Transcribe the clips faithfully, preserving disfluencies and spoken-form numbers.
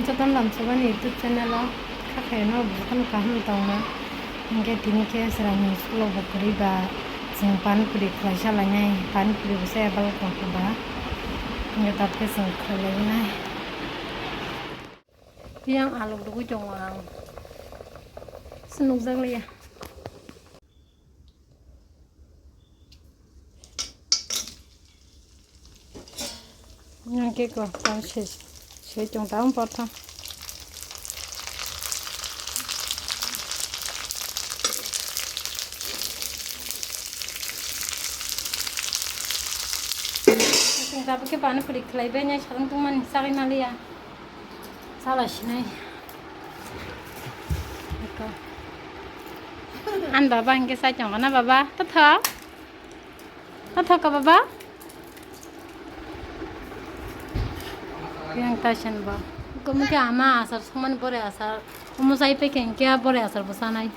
Jotono lamsokani YouTube channel o kha khairokno buphano kaham tongma. Hinkhe tini khe chwraini school o bo kwrwi ba chwng pani puri khlaisa lainai, pani puri bo se available ba. Hinkhe tat khe chwng khlai lainai. Yang alok rwgwi tongo ang. Se nukjak liya. Yang ke ko tang se se tong tang portha. Tong tang ke pani puri khlai bai nai sarang tong mani sagai maliya. Sala sinai. Eko. An baba hingke sai tongo na baba? Tathok? Tathok ka baba? Yang tasen ba. Komo ke ama asar songmani bore asar. Omo sai pe kengke bore asar bo sanai.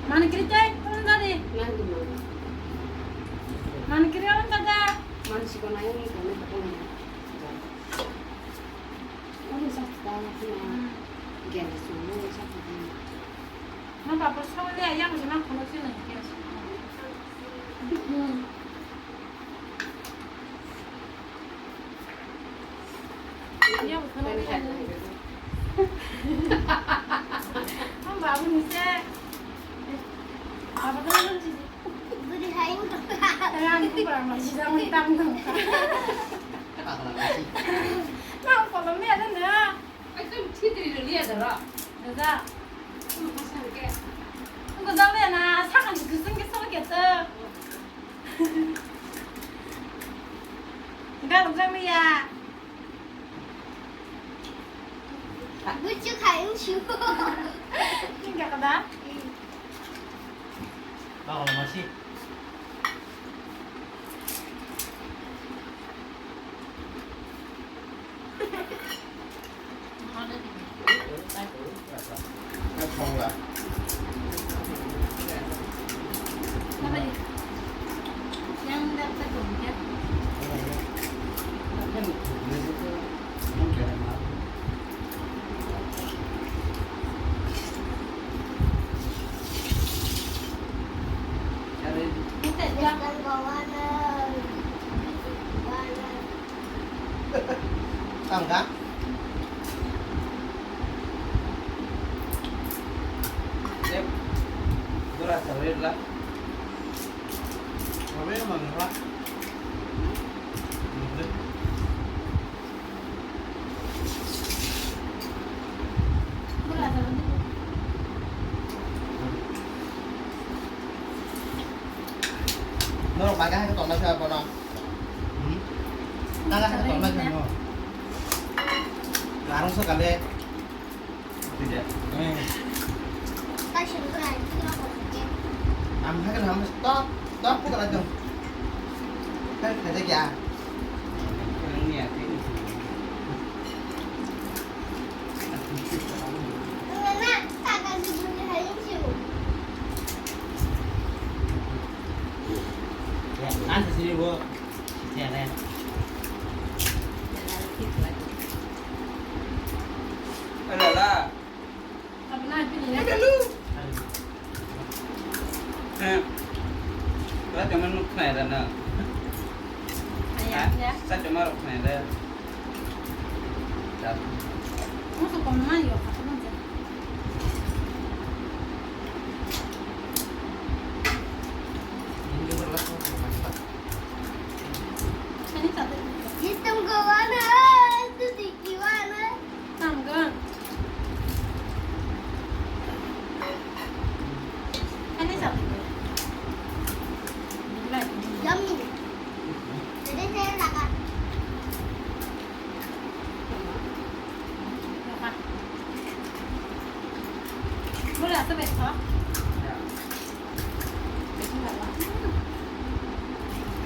Mana kiri cai, turun tadi. Mana kiri orang kagak. Hmm. Mana apa soalnya yang sana kono sini. Hmm. Ang babu ni se. Babu kan kan sih. Budi hain. Ang tu pernah masih sama hitam tu. Nang kolom ni ada na. Ekdom thidri liya dara. Daja. Ang ko jabe na sakan kusung ke sama kita. Galak jang ya. Bucu kain shu. Tinggal kada. Bang kalau masih. Tangka. Yep. Dura sawi la. Sawi ma ngwa. Norok bagah ke tongna sa bono. Hmm? Tangka khe tongna khe no. Larung so kale. Tidak. Eh. Ang khe ham stop, stop ko kala jong. Khe khe ya. Ang ni ati. Ang sa sini bo. Ala la. Hello. Eh. Wala teman nuk na era na. Ayah, ya. Sa cuma rok na era. Musu kau mana yo? Yummy. Mula tu betul.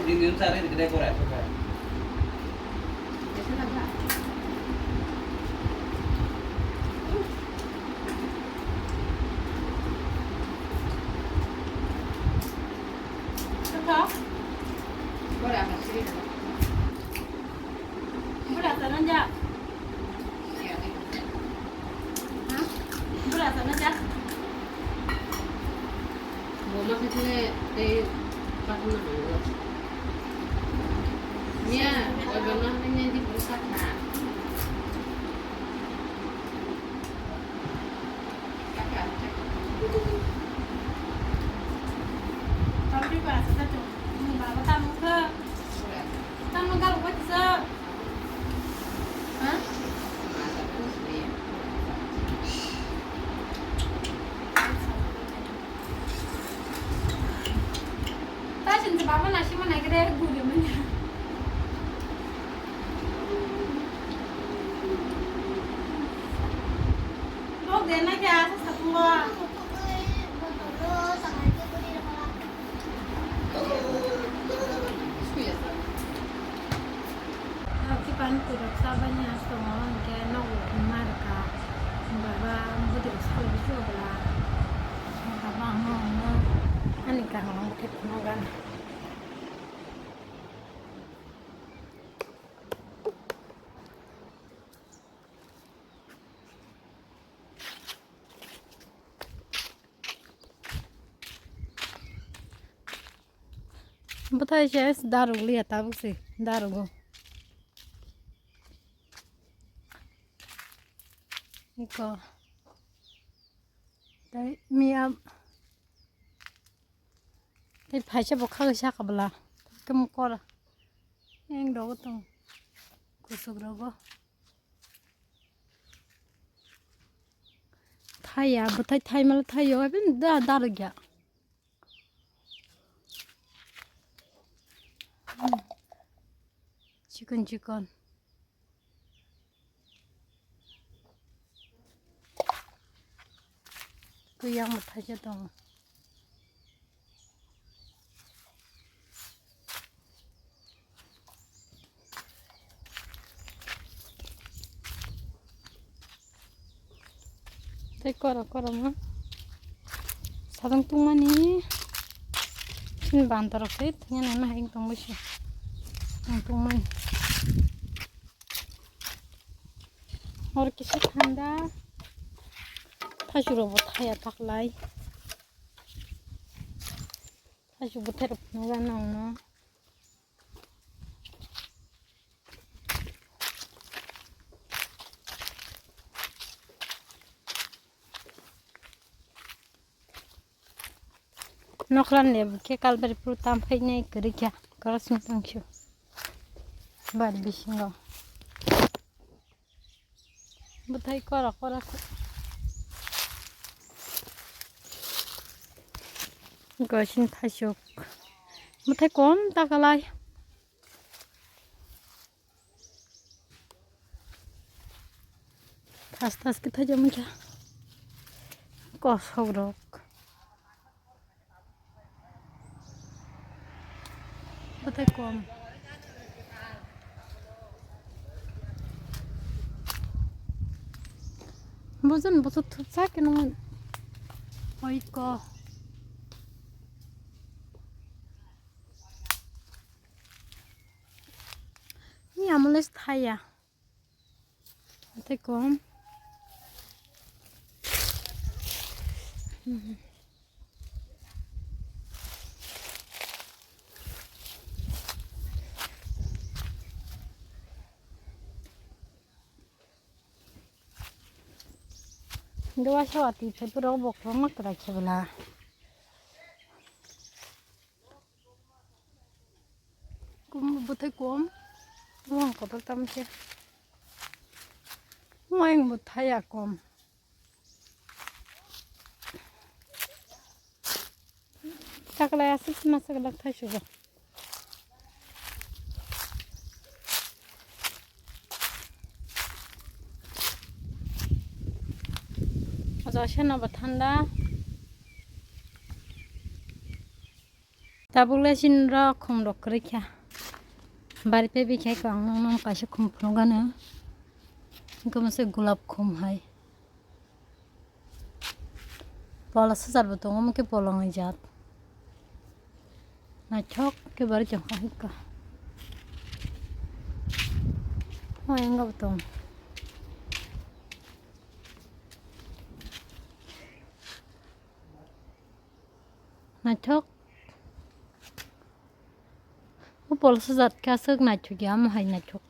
Din din sari di kedai korea tu kan. Bura sana ja. Ha? Bura sana ja. Boma khatle tei patna hango. Nia, oi boma khatle di bura kha. Ta sini baba nasi mana kere guli mana. Bok dena kya asa satungo. Hati pani puri rok chabani asongo hingke nogo hima rwkha. Baba bwtwi rok salai bisingo bwla. Baba ano ano ani kango bwtwi phunukgana. Bwthai se daruk liya tabuk se darugo. Iko. Tei miya. Tei phaisa bo khagwi saka bwla. Tei kemo kora. Eng dogo tong. Kusuk rogo. Thaiya, bwthai thaimala thaio, abin da darigya. Chikon chikon. Kuyang bwthai se tongo. Tei koro koro ma sadang tungmani. Chini bandor rok se thwngya nai ma hai wng tong bwsio. Sadang tungmani. Hor kisa thanda. Thaisu rok bo thaya taklai. Thaisu bwthai rok phunukya nangno. Nokran le khe kalbari phuru tam phainai kwrwi kha, korosni tongsu bari bisingo. Bwthai kora kora khe. Gosin thasuk. Bwthai kom ta kalai. Thas thas khe thaijak mankha. Kosok rok. Bwthai kom. Bojan boso thupsa khe nung. Oi ko. Ni amole thaya. Tei kom. Doa sawa twi phai pura obo kwbangma kwrai khe bwla. Kum bwthai kom. Wng kotor tam se. Wng bwthai ya kom. Taklai aswk sima swk thai sugo. Aja seno bo thanda. Tabuk le chini rok khum rok kwrwi kha. Bari pebwi khe ko ang nokno kaisa khum phunukgano. Hwnkhe masa gulab khum hai. Pola swchar bo tongo, omo khe polongni jat. Naithok khe bari chwng kha hika. O, ang bo tong. Naithok. O polsa jat khe aswk naithok ya, amo hai naithok.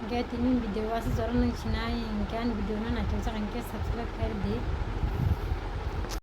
Hingke tini video o aswk jora nang sinai, hingke ani video no naithok jak hingke subscribe khairok di.